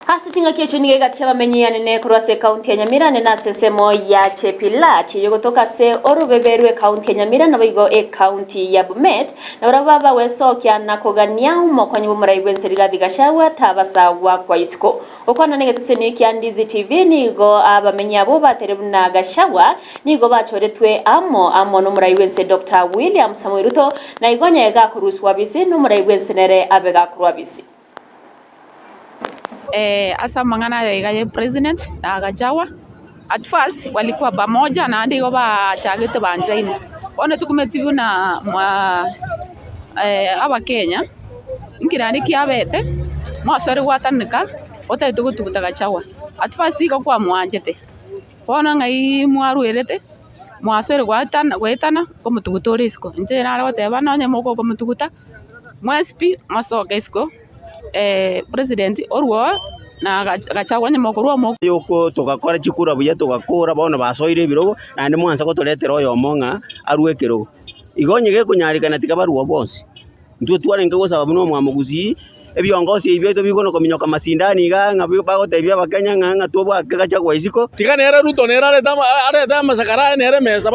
Ase ching'aki echio nigo egati y'abamenyi anene korwa ase ekaunti ya Nyamira ane na ase ensemo ya Chepilat eyogotoka ase orobebe rw'ekaunti ya Nyamira naboigo ekaunti ya Bomet na barabwo baba gwesokia na kogania omokonyi bw'omorai bw'ense Rigathi Gachagua tabasa goakwa isiko. Gokwana negeteseni kia Ndizi TV nigo abamenyi abwo batere buna Gachagua nigo bachoretwe amo amo nomorai bw'ense Doctor William Samoei Ruto na igo onye gakoruswa bisi nomorai bw'ense nere abe gakorwa bisi. Ase amang'ana aya iga ya president na Gachagua, at first walikuwa pamoja naende igo bachagete banchaine. Bono tokumeti buna abakenya, inki naende kiabete, mwasore gwataneka otagete gotuguta Gachagua. At first igo kwamwanchete, bono ng'ai mwarwerete, mwasore goetana goetana nkomotuguta ore isiko. Inche nare goteba nonye mogokomotuguta, mwensi pi mosoke isiko. President orwo na Gachagua onye mokorwa omo. Yoko togakora chikura buya togakora bono basoire ebirogo naende mwansa gotoretera oyomo ng'a arwe ekerogo. Igo onye gekonyarekana tiga barwe bonsi. Intwe twarenge gosaba buna omwamogusii, ebiongosi ebi biaito bikonya kominyoka masindani igaa ng'a bagotebia abakenya ng'a ng'a twabwate Gachagua isiko. Tiga nere Ruto nere arete arete amasakara aye nere emesa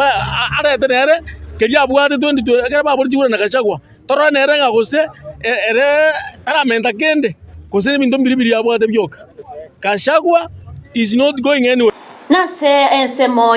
arete nere keria abwate 2020 ekero baboria chikura na Gachagua. Torore nere ng'a gose ere taramenta kende, gose ebinto mbiria biria abwate bioka. Gachagua is not going anywhere. Nase ensemo.